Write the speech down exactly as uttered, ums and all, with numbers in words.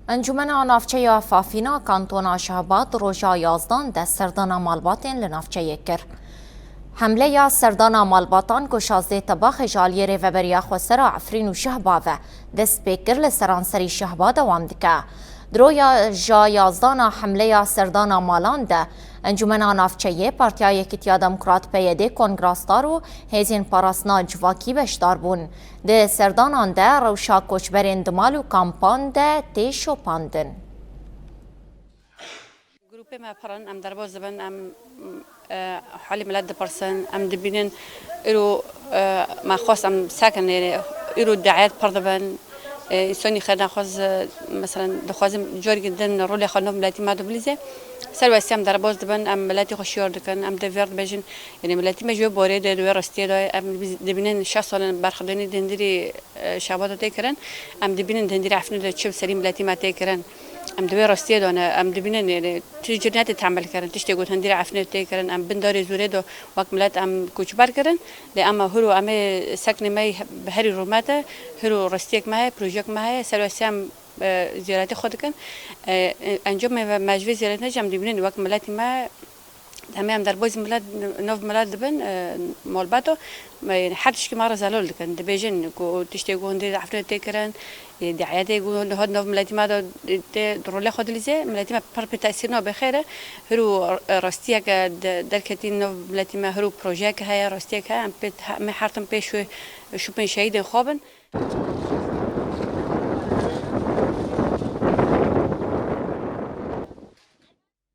Encûmena Navçeya Fafîna Kantona Şehbad roja yazdan de serdana malbatên li navçeyê kir. Hemleya serdana malbatan ku şazdeh Tebaxê ji aliyê Rêveberiya Xwesera Efrîn û Şehba ve dest pê kir li seranserî Şehba dewam dike. Di roja yazdana hemleya serdana malan de Encûmena Navçeyê, Partiya Yekîtiya Demokrat P Y D, Kongra Star û hêzên parastina civakî beşdar bûn. Di serdanan de rewşa koçberên di mal û kampan de tê şopandin. Grûpê me pir in, em derbas dibin, em, e, halî milet dipirsin, em dibînin îro, e, me xwest em sekin, yanî îro dayet pir dibin. E, însanî xêr nexwaz, e, meselen dixwazim carî din rolê xwe nav miletî me de bilîze. Ser westî em derbas dibin, em miletî xwe şiyar dikin, em dê vêr dibêjin. Yanî miletî me ji wê borê de, di wê rastiyê de, em dibînin şeş sal in berxwedênî di hundirî, e, Şehba de tê kirin. Em dibînin di hundirî Efrînê de çi bi serî miletî me tê kirin. Em di wê rastiyê de ne, em dibînin, yanî tişt cir nete tehmil kirin. Tiştê ku di hundirî Efrînê tê kirin, em bin darê zorê de wek milet em koçber kirin. Lê ema hûro em ê seknê me bi herî rûmet e, hûro rastiyek me heye, projeyek me heye, ser westî em, e, ziyaretê xwe dikin. E, e, encamê me, me ji vê ziyaretê jî em dibînin wek miletî me, demê em derbazî milet, nav milet dibin, e, malbata, me, her tişkî me re zelal dikin. Dibêjin ku tiştê ku hundirî Efrînê tê kirin, e, diyetê ku niha di nav miletî me de tê rolê xwe dilîze, miletî me pir pê tesîr nabe xêr e. Hûro, e, rastiyeke de-, derketî nav miletî me, hûro projeyeke heye, rastiyek heye, em pê, em ê her tim pêş wê şûpên şehîdên xwe bin.